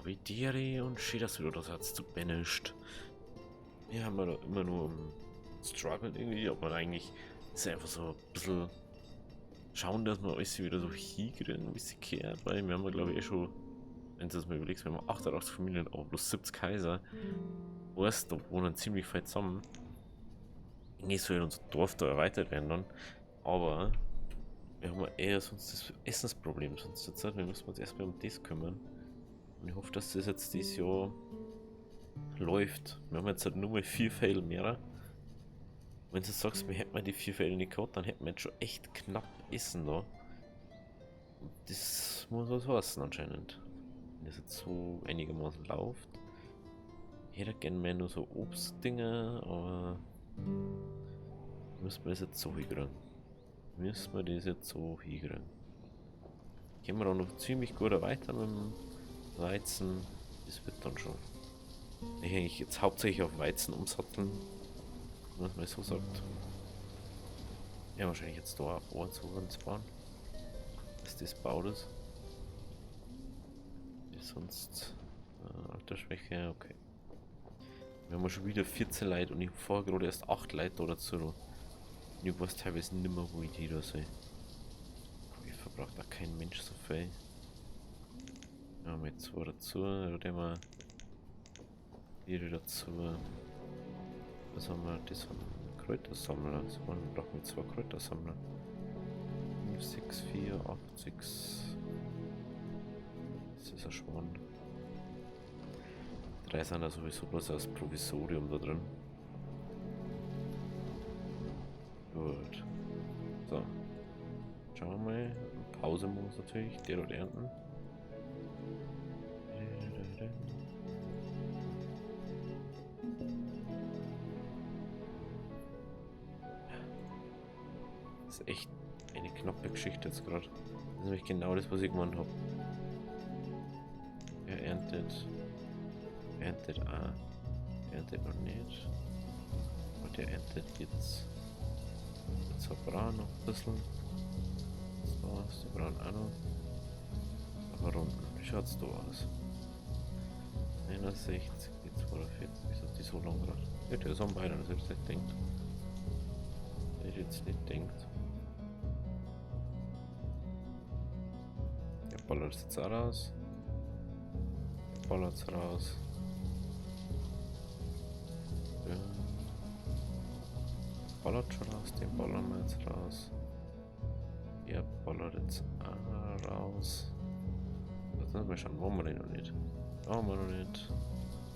Habidere und schön, dass du wieder das Herz zu banished. Wir haben ja immer nur um Struggle irgendwie, aber eigentlich ist es einfach so ein bisschen schauen, dass wir alles wieder so hinkriegen, wie sie kehrt, weil wir haben ja, glaube ich, eh schon, wenn du das mal überlegst, wir haben 88 Familien, aber bloß 70 Häuser. Weißt, da wohnen ziemlich viel zusammen. Eigentlich soll unser Dorf da erweitert werden dann, aber wir haben ja eher sonst das Essensproblem, sonst zur Zeit, wir müssen uns erstmal um das kümmern. Und ich hoffe, dass das jetzt dieses Jahr läuft. Wir haben jetzt halt nur mal 4 Pfeile mehr. Wenn du sagst, wir hätten mal die 4 Pfeile nicht gehabt, dann hätten wir jetzt schon echt knapp Essen da. Und das muss was heißen anscheinend. Wenn das jetzt so einigermaßen läuft. Ich hätte gerne mehr nur so Obstdinger, aber müssen wir das jetzt so hinkriegen. Müssen wir das jetzt so hinkriegen. Gehen wir da noch ziemlich gut weiter mit dem Weizen. Das wird dann schon. Ich eigentlich jetzt hauptsächlich auf Weizen umsatteln. Wenn man es mal so sagt. Ja, wahrscheinlich jetzt da auch zu uns bauen. Dass das baut ist. Ist sonst Altersschwäche, okay. Wir haben schon wieder 14 Leute und ich hab vorher gerade erst 8 Leute da dazu. Und ich weiß teilweise nicht mehr, wo ich die da sehe. Ich verbraucht auch kein Mensch so viel. Ja, haben wir 2 dazu, da nehmen wir 4 dazu. Was haben wir? Das haben Kräutersammler. Das brauchen wir 2 Kräutersammler. 5, 6, 4, 8, 6. Das ist ein Schwan. 3 sind da sowieso bloß als Provisorium da drin. Gut. So. Schauen wir mal. Pause muss natürlich. Der dort ernten. Das ist echt eine knappe Geschichte jetzt gerade. Das ist nämlich genau das, was ich gemeint hab. Er erntet. Erntet auch. Erntet noch nicht. Aber der erntet jetzt. Jetzt brauchen wir noch ein bisschen. So, die brauchen auch noch. Aber unten, wie schaut's da aus? 61, die 42, wieso ist die so lang gerade? Ja, der ist am beiden, das hätte ich nicht gedacht. Hätte ich jetzt nicht gedacht. Der ballert jetzt auch raus. Der ballert's raus. Ja. Ballert schon raus, den ballern wir jetzt raus. Der ballert jetzt auch raus. Das müssen wir schauen, wollen wir den noch nicht. Brauchen wir noch nicht.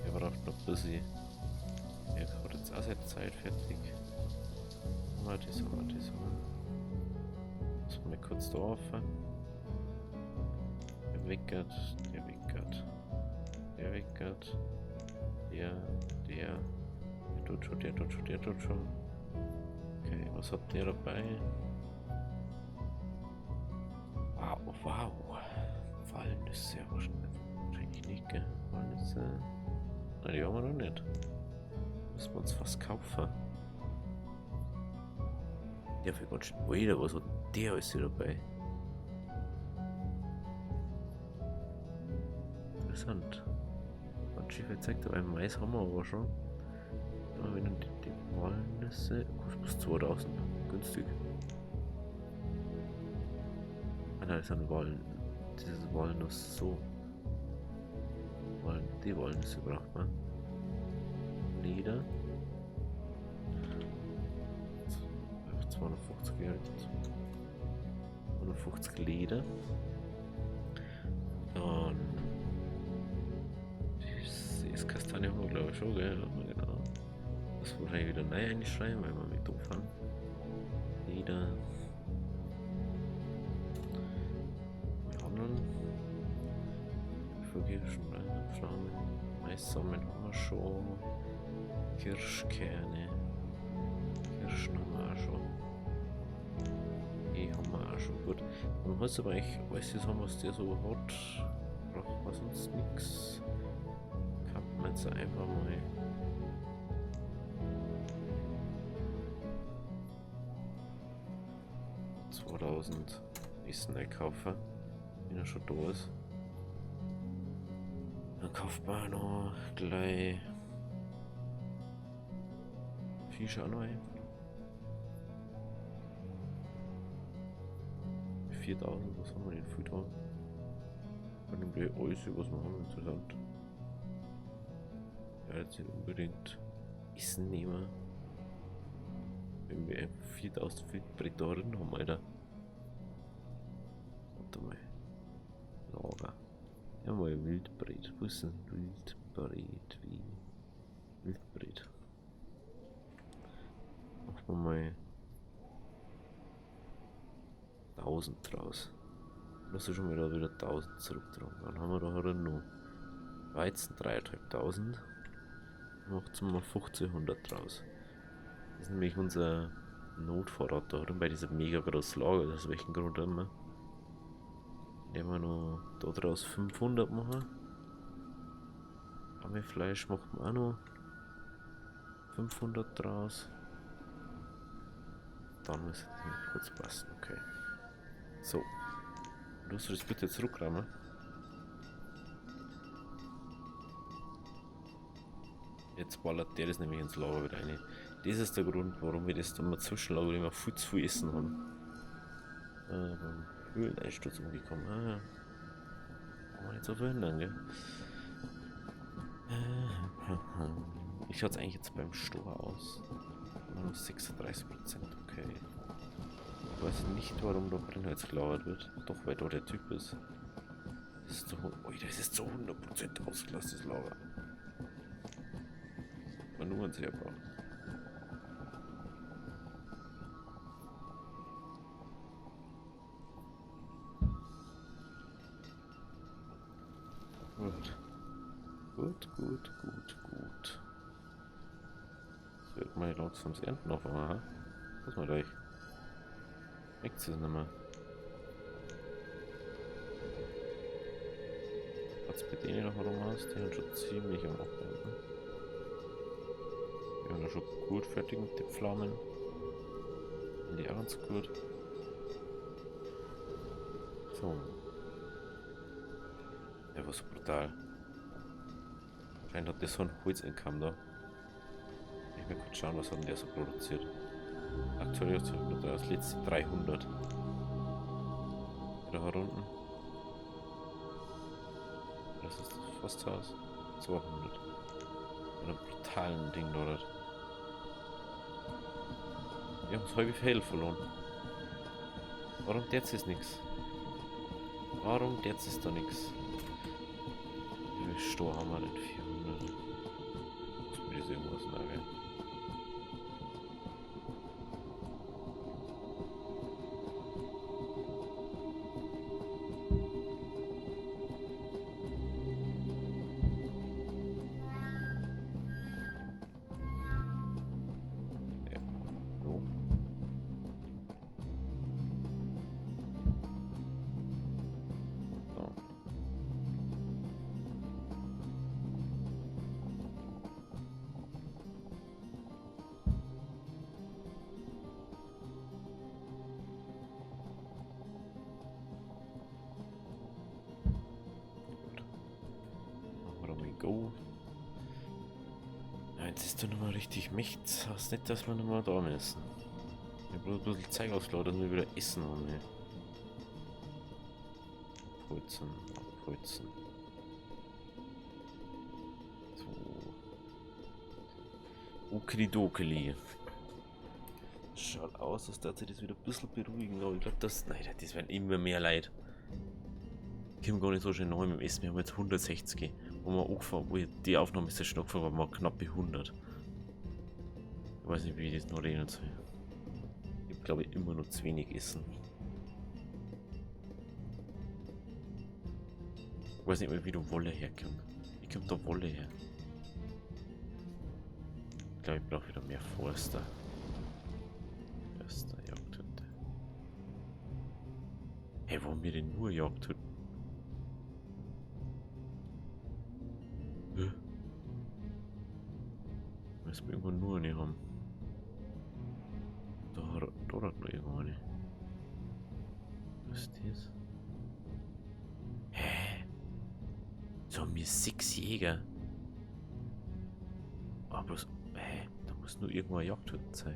Der braucht noch ein bisschen. Der hat jetzt auch seine Zeit fertig. Haben wir das, haben wir das, haben wir. Müssen wir mal kurz da aufhören. Der weckert, der weckert. Der weckert. Der, der. Der tut schon, der tut schon, der tut schon. Okay, was hat der dabei? Wow, wow. Walnüsse, ja, wahrscheinlich nicht, gell? Walnüsse. Na, die haben wir noch nicht. Müssen wir uns fast kaufen. Der fällt ganz schön. Alter, was hat der alles hier dabei? Interessant. Ganz schön viel Zeug dabei. Mais haben wir aber schon. Ja, wenn die Walnüsse. Kostet bloß 2000. Günstig. Ah nein, das sind Wallen. Dieses Walnuss so. Wallen, die Walnüsse braucht man. Leder. 250 Geld. 250 Leder. Dann. Das Kastanie haben wir, glaube ich, schon, gell? Ja, genau. Das wahrscheinlich wieder neu einschreiben, weil wir mit doof haben. Leder. Wir handeln. Vergiften, Pflaumen. Maissamen haben wir schon. Kirschkerne. Kirschen haben wir auch schon. Die haben wir auch schon. Gut. Und was aber eigentlich alles das haben, was der so hat, braucht man sonst nix. Kann man jetzt einfach mal. 2000 nächsten einkaufen, wenn er schon da ist. Dann kauft man noch gleich Fische auch noch ein. 4000, was haben wir denn? 4000? Dann gleich alles, was wir haben, interessant. Ja, jetzt nicht unbedingt Essen nehmen. Wenn wir einfach 4000 Wildbretter drin haben, Alter. Warte mal. Lager. Ja, mal Wildbret. Wo ist denn Wildbret? Wie? Wildbret. Machen wir mal 1000 draus. Lass uns schon wieder 1000 zurücktragen. Dann haben wir da halt noch Weizen 3500. Macht's mal 1500 draus. Das ist nämlich unser Notvorrat da drin bei diesem mega großen Lager, aus welchem Grund auch immer. Nehmen wir noch da draus 500 machen. Fleisch macht man auch noch 500 draus. Dann muss das nicht kurz passen, okay. So. Musst du das bitte zurückräumen? Jetzt ballert der das nämlich ins Lager wieder rein. Das ist der Grund, warum wir das immer zwischenlagern, immer viel zu viel Essen haben. Beim Höhleneinsturz umgekommen. Ah, ja. Kann man nicht so verhindern, gell? Wie schaut's eigentlich jetzt beim Stor aus? Immer noch 36%, okay. Ich weiß nicht, warum da Brennholz gelagert wird. Doch, weil da der Typ ist. Das ist zu, ui, das ist zu 100% ausgelastet, das Lager. Aber nur ein sehr braucht. Gut. Gut, gut, gut, gut. Das wird mal langsam das Ernten anfangen, ha? Was mal gleich. Merkt es nicht mehr. Was bei denen noch rum aus? Die haben schon ziemlich am Abernten. Die haben schon gut fertig mit den Pflaumen. Die auch ganz gut. So. Der war so brutal. Scheint hat der so ein Holzeinkommen da. Ich will kurz schauen, was hat denn der so produziert. Aktuell ist das letzte 300. Da unten. Das ist das Forsthaus. 200. Mit einem brutalen Ding dort. Wir haben das halbe Fell verloren. Warum der ist nichts? Warum der ist da nichts? Wie viel Stor haben wir denn? 400. Muss mir das irgendwas sagen? Go. Ja, jetzt ist du noch mal richtig mächtig. Heißt nicht, dass wir noch mal da müssen. Ich hab bloß ein bisschen Zeug ausgeladen, dass wir wieder Essen haben. Ey. Abholzen, abholzen. So. Okidokeli. Schaut aus, als darf sich das wieder ein bisschen beruhigen, aber ich glaube, das. Nein, das werden immer mehr Leid. Ich komme gar nicht so schnell neu mit dem Essen. Wir haben jetzt 160. Wo wir angefangen, wo ich die Aufnahme ist ja schon angefangen, war wir knapp bei 100. Ich weiß nicht, wie ich das noch reden soll. Ich glaube immer noch zu wenig Essen. Ich weiß nicht mehr, wie da Wolle herkommt. Wie kommt da Wolle her? Ich glaube, ich brauche wieder mehr Forster. Förster, Jagdhütte. Hey, wo haben wir denn nur Jagdhütten? Müssen wir irgendwo nur eine haben. Da hat noch irgendwo eine. Was ist das? Hä? So haben wir 6 Jäger. Aber bloß, hä? Da muss nur irgendwo eine Jagdhütte sein.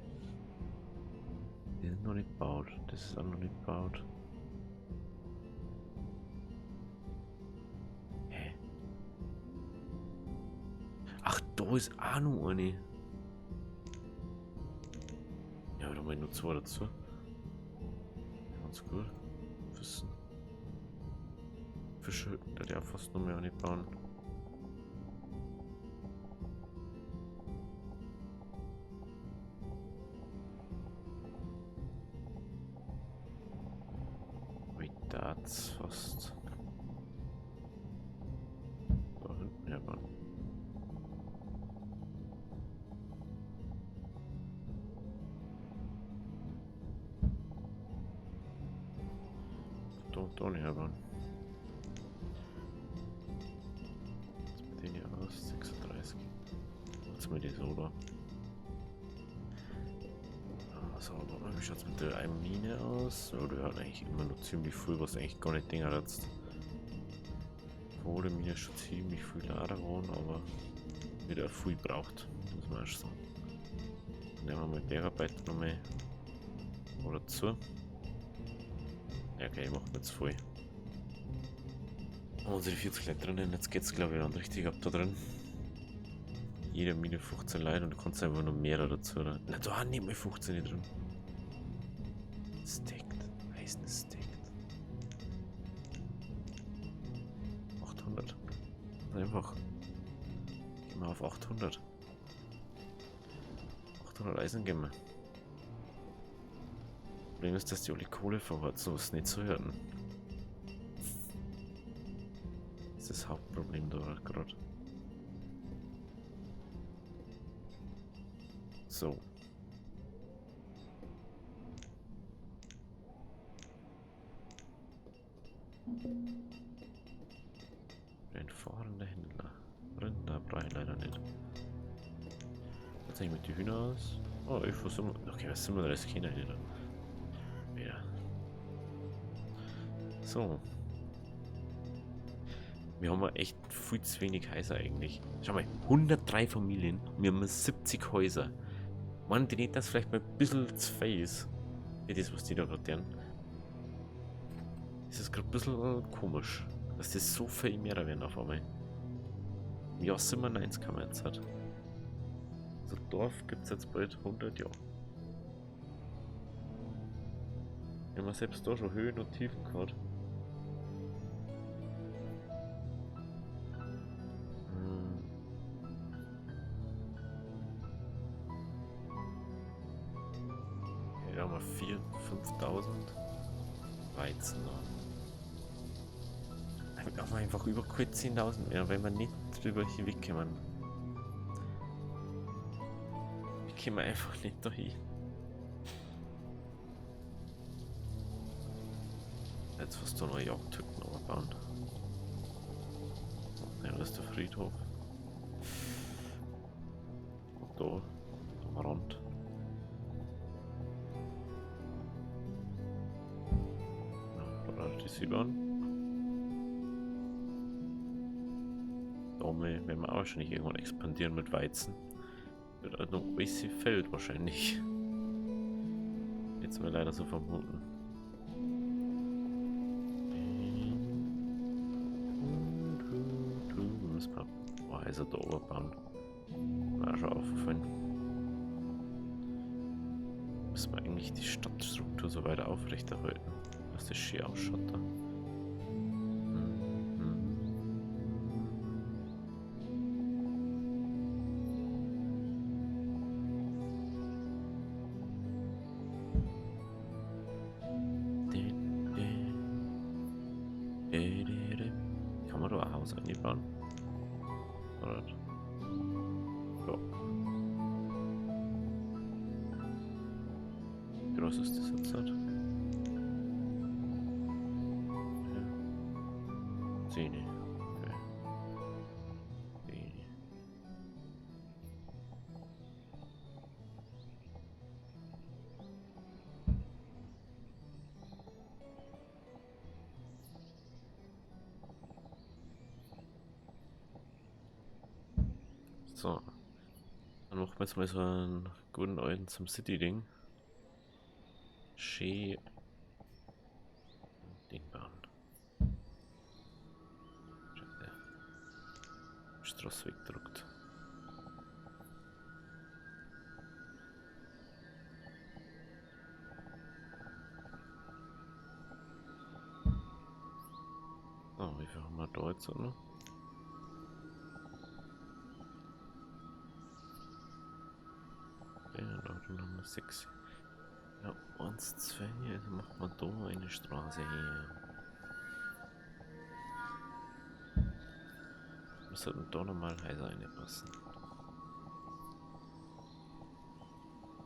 Die sind noch nicht gebaut. Das ist auch noch nicht gebaut. Hä? Ach, da ist auch noch eine. Ja, aber da muss ich nur 2 dazu. Ganz gut. Wissen. Fischhütten, da der fast noch mehr nicht bauen. Wie das fast. Da hinten herbauen. Da und da nicht herbauen. Den hier aus, 36. Jetzt mal die so da. So, warte mal, wie schaut's mit der einen Mine aus? Oh, die hat eigentlich immer noch ziemlich viel, was eigentlich gar nicht Dinger jetzt. Kohlemine ist schon ziemlich viel leer geworden, aber wieder viel braucht, muss man auch sagen. Nehmen wir mal Bergarbeiter nochmal oder zu. Ja, okay, ich mach mir jetzt voll. Unsere 40 Leute drinnen, jetzt geht's glaube ich dann richtig ab da drin. Jede Mine 15 Leute und du kannst einfach noch mehr dazu. Oder? Na, da haben nicht mal 15 drin. Stacked. Eisen ist stacked. 800. Einfach. Gehen wir auf 800. 800 Eisen gehen wir. Problem ist, dass die alle Kohle verhorzen, was nicht zu hören. Das ist das Hauptproblem da gerade. So. Ein fahrender Händler. Rinder brauche ich leider nicht. Was eigentlich mit den Hühnern aus? Oh, ich versuche. Okay, was sind wir da? Das Kinder hier da. Wieder. So. Wir haben echt viel zu wenig Häuser eigentlich. Schau mal, 103 Familien und wir haben 70 Häuser. Mann, die nicht, dass vielleicht mal ein bisschen zu viel ist. Wie das, was die da gerade tun. Das ist gerade ein bisschen komisch, dass das so viel mehr werden auf einmal. Im Jahr 97 kann man jetzt halt. Also Dorf gibt's jetzt bald 100 Jahre. Wir haben selbst da schon Höhen und Tiefen gehabt. Okay, da haben wir vier, 5000 Weizen noch. Damit haben wir einfach über kurz 10.000 mehr, wenn wir nicht drüber hinwegkommen. Wir kommen einfach nicht dahin. Jetzt was da noch Jagdhütten bauen. Ja, das ist der Friedhof. Und da, am Rand. Ja, da die Seebahn. Da werden wir auch wahrscheinlich irgendwann expandieren mit Weizen. Wird halt noch alles Feld wahrscheinlich. Jetzt mal leider so vermuten. Müssen wir Häuser da oben bauen. War schon aufgefallen. Müssen wir eigentlich die Stadtstruktur so weiter aufrechterhalten, dass das schön ausschaut da. Kann man da ein Haus einbauen? Oder? Ja. Wie groß ist das jetzt? Ja. 10. Okay. 10. So. Dann machen wir jetzt mal so einen guten alten zum City-Ding. Schön Ding bauen. Scheiße. Straße weggedruckt. So, wie viel haben wir da jetzt noch? Ja, dann haben wir 6. Ja, 1, 2, also macht man da eine Straße her. Was sollten da nochmal heißer reinpassen?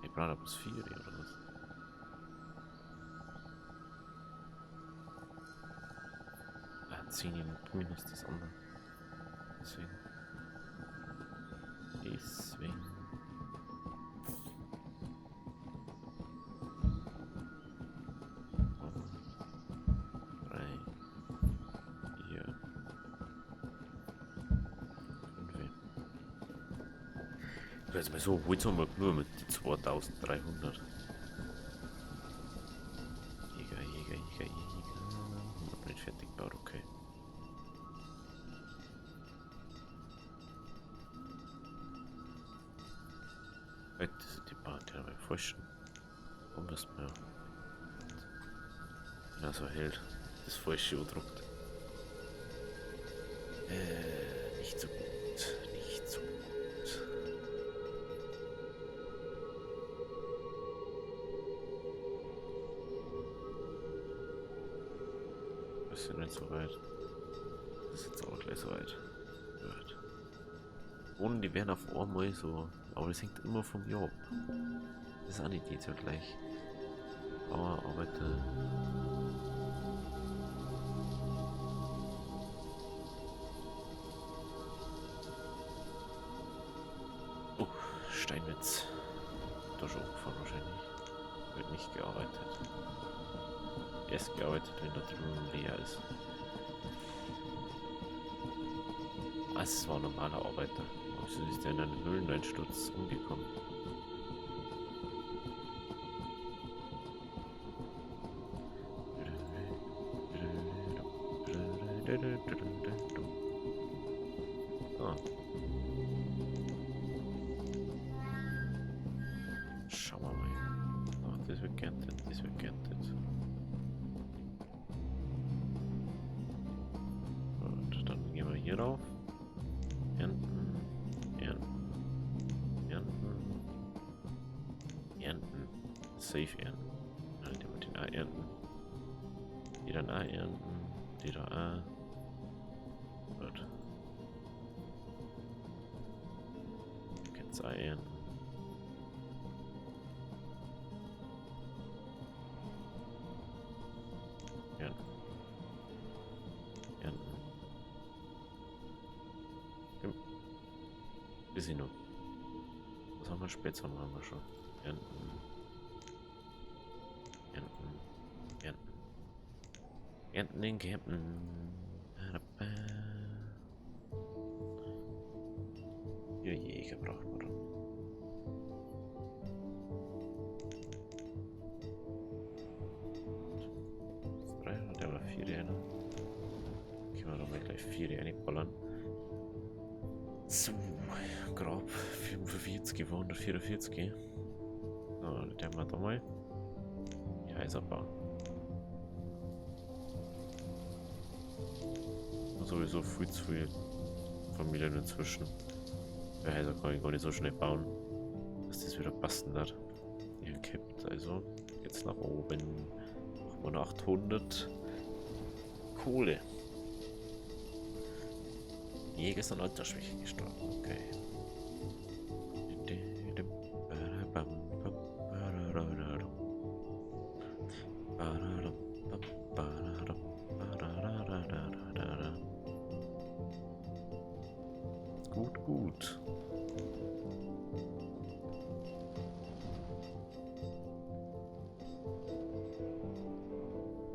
Ich brauche bloß 4 oder was? Ah, 10 minus das andere. Deswegen. Deswegen. Jetzt mal so, Holz haben wir nur mit 2300. Jäger, Jäger, Jäger, Jäger. Haben wir nicht fertig gebaut, okay. Das ist die Bahn, die haben wir falschen. Wo müssen wir? Ja, so hält. Das falsche andruckt. Nicht so gut. Nicht so gut. Ist ja nicht so weit. Das ist jetzt auch gleich so weit. Gut. Und die werden auf einmal so. Aber das hängt immer vom Jahr ab. Das ist auch nicht jedes Jahr gleich. Aber arbeite. Oh, Steinmetz. Da schon angefahren wahrscheinlich. Wird nicht gearbeitet. Erst gearbeitet, wenn da drüben leer ist. Ah, es war ein normaler Arbeiter. Wieso ist der in einen Höhleneinsturz umgekommen? Ah. Schauen wir mal. Ach, das wird geerntet, das wird geerntet. Und dann gehen wir hier rauf. Ernten, ernten, ernten, ernten. Safe ernten. Nein, die mit den A ernten. Die dann A ernten. Die da A. Gut. Kannst A ernten. Ernten. Ernten. Bisschen noch. Was haben wir? Spätsommer haben wir schon. Ernten. Ernten. Ernten. Ernten in Campen. Ja, Jäger braucht man dann. 3, der war 4 einer. Können wir noch mal gleich 4 reinballern. So, Grab 45, 144. So, der haben wir da mal. Die Häuser bauen. Sowieso viel zu viele Familien inzwischen. Die Häuser kann ich gar nicht so schnell bauen, dass das wieder passen hat. Hier kippt also jetzt nach oben. Machen wir noch 800 Kohle. Jäger ist an Altersschwäche gestorben. Okay. Gut, gut.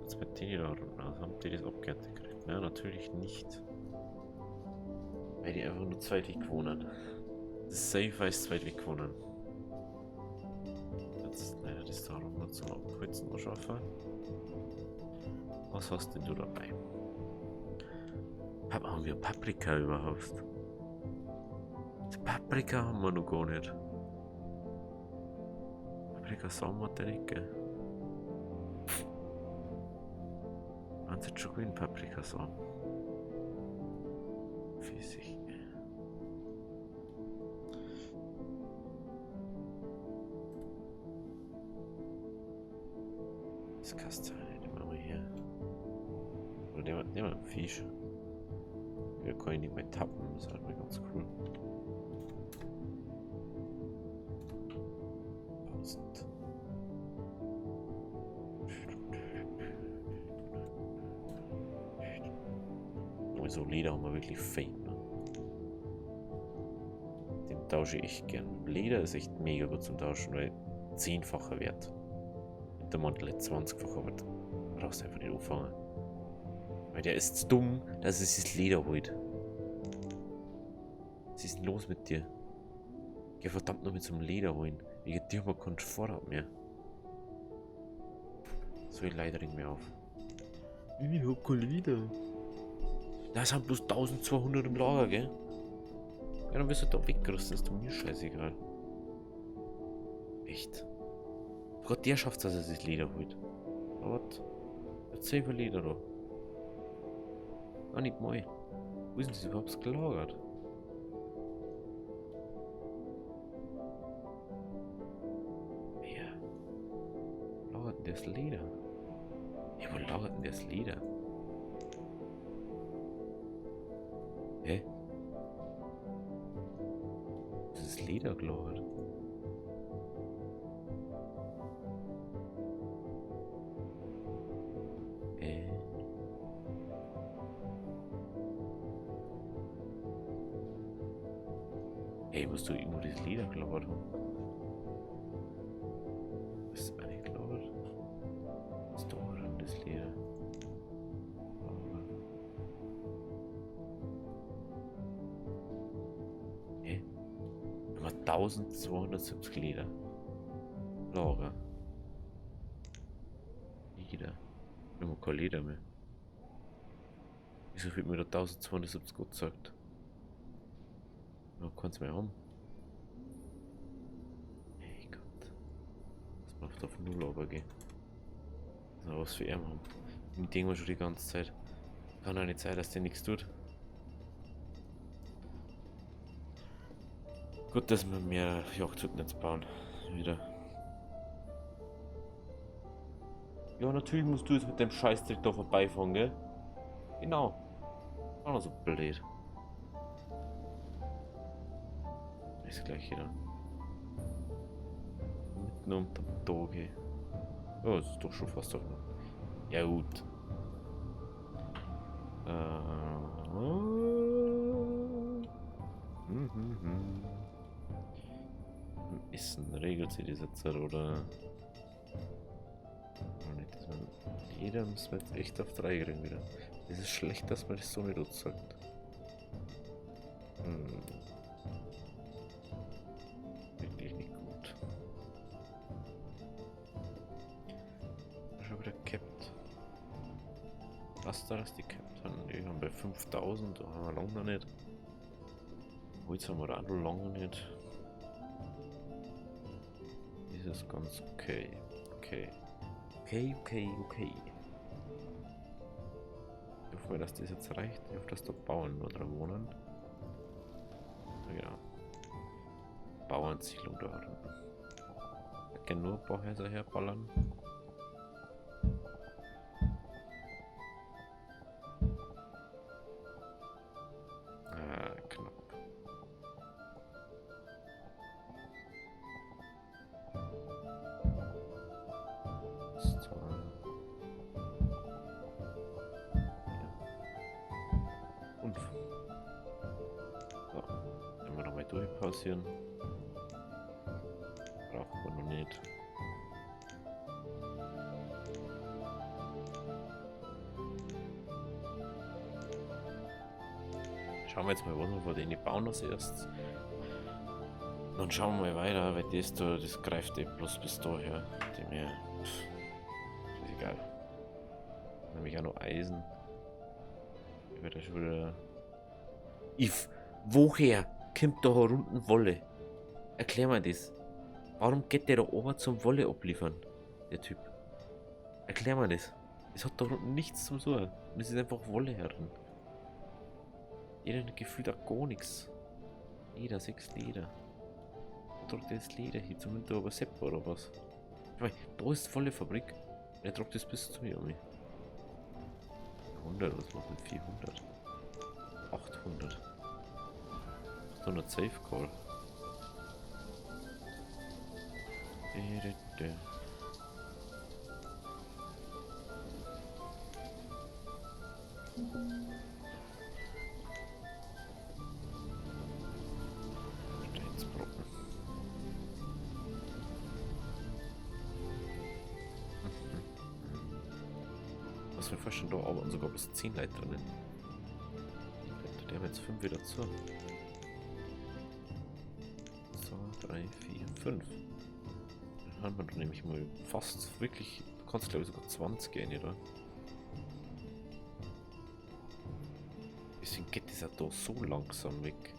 Was mit denen da unten aus? Haben die das abgeerntet gekriegt? Ja, natürlich nicht. Weil die einfach nur zwei Weg wohnen. Das safe weiß weit weg gewonnen. Jetzt, naja, das da rum zum Abkürzen noch schaffen. Was hast denn du dabei? Haben wir Paprika überhaupt? Die Paprika haben wir noch gar nicht. Paprika Samen hat der nicht, gell? Waren jetzt schon grün Paprika-Samen? Physik. Das Kastanie, den machen wir hier. Oder nehmen wir einen Fisch. Da kann ich nicht mehr tappen, das ist halt mal ganz cool. 1000. Also Leder haben wir wirklich fake, ne? Den tausche ich echt gern. Leder ist echt mega gut zum Tauschen, weil 10-facher Wert. Mit der Mantel 20-facher, aber da brauchst du einfach nicht anfangen. Weil der ist zu dumm, dass es das Leder holt. Was ist denn los mit dir? Geh verdammt noch mit zum Leder holen. Wegen dir haben wir keinen Vorrat mehr. So, ich leider ring mir auf. Ich hab kein Leder. Da sind bloß 1200 im Lager, gell? Ja, dann wirst du da weggerissen, ist doch mir scheißegal. Echt. Sogar der schafft es, dass er sich Leder holt. Aber was? Erzähl über Leder da. Ah, nicht mal. Wo ist denn das überhaupt gelagert? Ja. Wo lagert denn das Leder? Ja, wo lagert denn das Leder? Hä? Das ist Leder gelagert. Ey, musst du irgendwo das Leder gelagert haben? Was ist eigentlich gelagert? Was ist da denn das Leder? Hä? Nummer 1270 Leder. Lager. Leder. Ich habe kein Leder mehr. Wieso wird mir da 1270 gezeigt? Ja, kannst du mehr haben. Hey Gott. Das macht auf 0 aber gehen. Also was für Arme haben. Ich denke mir schon die ganze Zeit. Kann doch nicht sein, dass der nichts tut. Gut, dass wir mehr Jagdhütten jetzt bauen. Wieder. Ja, natürlich musst du jetzt mit dem Scheißdreck da vorbeifahren, gell? Genau. Auch noch so blöd. Ist gleich wieder. Mitten unterm Tag, ey. Oh, das ist doch schon fast auf. Ja, gut. Essen regelt sich das jetzt, oder? Nicht, dass man jeder muss jetzt echt auf 3 kriegen wieder. Es ist schlecht, dass man das so nicht sagt. Wirklich nicht gut. Schon wieder capped. Was da, dass die capped haben? Die haben bei 5000, da haben wir lange noch nicht. Holz haben wir da auch noch lange nicht. Das ist ganz okay. Okay. Okay, okay, okay. Ich hoffe mal, dass das jetzt reicht. Ich hoffe, dass da Bauern nur dran wohnen. Ja, genau. Bauernsiedlung da unten. Da können nur ein paar Häuser herballern. Ah, knapp. Durchpausieren. Braucht man noch nicht. Schauen wir jetzt mal, was wir von denen bauen als erstes. Dann schauen wir mal weiter, weil das da, das greift eh bloß bis daher. Dem her, pff, ist egal. Nämlich auch noch Eisen. Ich werde schon wieder. If, woher kommt da unten Wolle? Erklär mir das. Warum geht der da oben zum Wolle abliefern? Der Typ. Erklär mir das. Es hat da unten nichts zum Suchen. Und es ist einfach Wolle herin. Jeder gefühlt auch gar nichts. Leder, 6 Leder. Da tragt das Leder hin, zum Winter aber Sepp oder was? Ich meine, da ist volle Fabrik. Er tragt das bis zu mir um. 100, was macht mit 400? 800. 800 Safe Call. Steinsbrocken. Was wir fast schon da arbeiten, sogar bis 10 Leute drinnen. Der haben jetzt 5 wieder zu. 2, 3, 4, 5. Dann haben wir doch nämlich mal fast wirklich, du kannst glaube ich sogar 20 gehen, oder? Deswegen geht das ja da so langsam weg.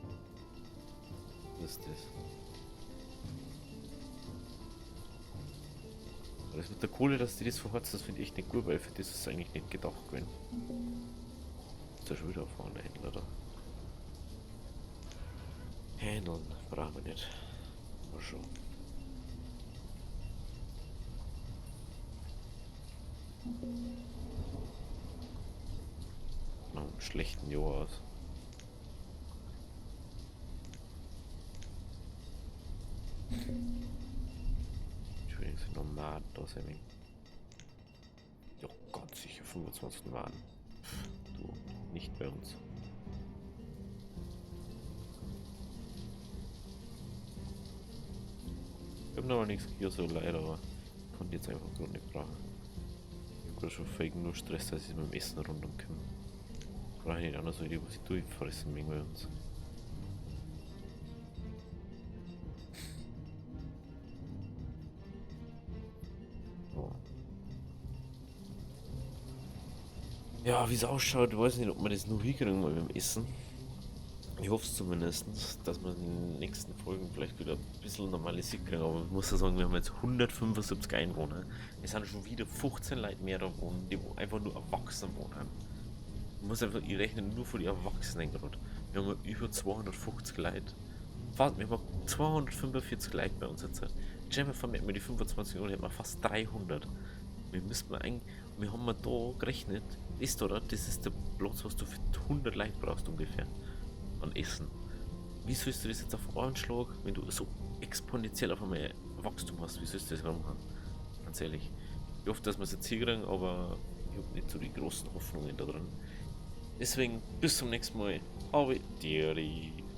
Was ist das? Aber das mit der Kohle, dass die das verheizt, das finde ich echt nicht gut, weil für das ist es eigentlich nicht gedacht gewesen. Ist da schon wieder ein Händler da? Händeln brauchen wir nicht. Mal schon. Nach einem schlechten Jahr aus. Entschuldigung, sind Nomaden da, sind. Ja, ganz sicher 25 Nomaden. Pff, du, nicht bei uns. Ich hab noch mal nichts hier so leider, aber ich konnte jetzt einfach gerade nicht brauchen. Ich hab grad schon voll nur Stress, dass ich mit dem Essen rundum komme. Brauche ich nicht auch noch so die, was ich durchfressen wegen bei uns. So. Ja, wie es ausschaut, weiß ich nicht, ob wir das noch hinkriegen mit dem Essen. Ich hoffe es zumindest, dass wir in den nächsten Folgen vielleicht wieder ein bisschen normalisiert kriegen. Aber ich muss ja sagen, wir haben jetzt 175 Einwohner. Es sind schon wieder 15 Leute mehr da wohnen, die wo einfach nur erwachsen wohnen. Ich muss einfach, ich rechne nur von den Erwachsenen gerade. Wir haben über 250 Leute. Fast, wir haben 245 Leute bei uns jetzt. Stell dir mal vor, wir hätten die 25 Euro, hätten wir fast 300. Wir müssen eigentlich, wir haben mal da gerechnet, ist oder? Das ist der Platz, was du für 100 Leute brauchst ungefähr. An Essen. Wie sollst du das jetzt auf einen Schlag, wenn du so exponentiell auf einmal Wachstum hast, wie sollst du das machen? Ganz ehrlich. Ich hoffe, dass wir es jetzt hinkriegen, aber ich hab nicht so die großen Hoffnungen da drin. Deswegen, bis zum nächsten Mal. Auf Wiedersehen.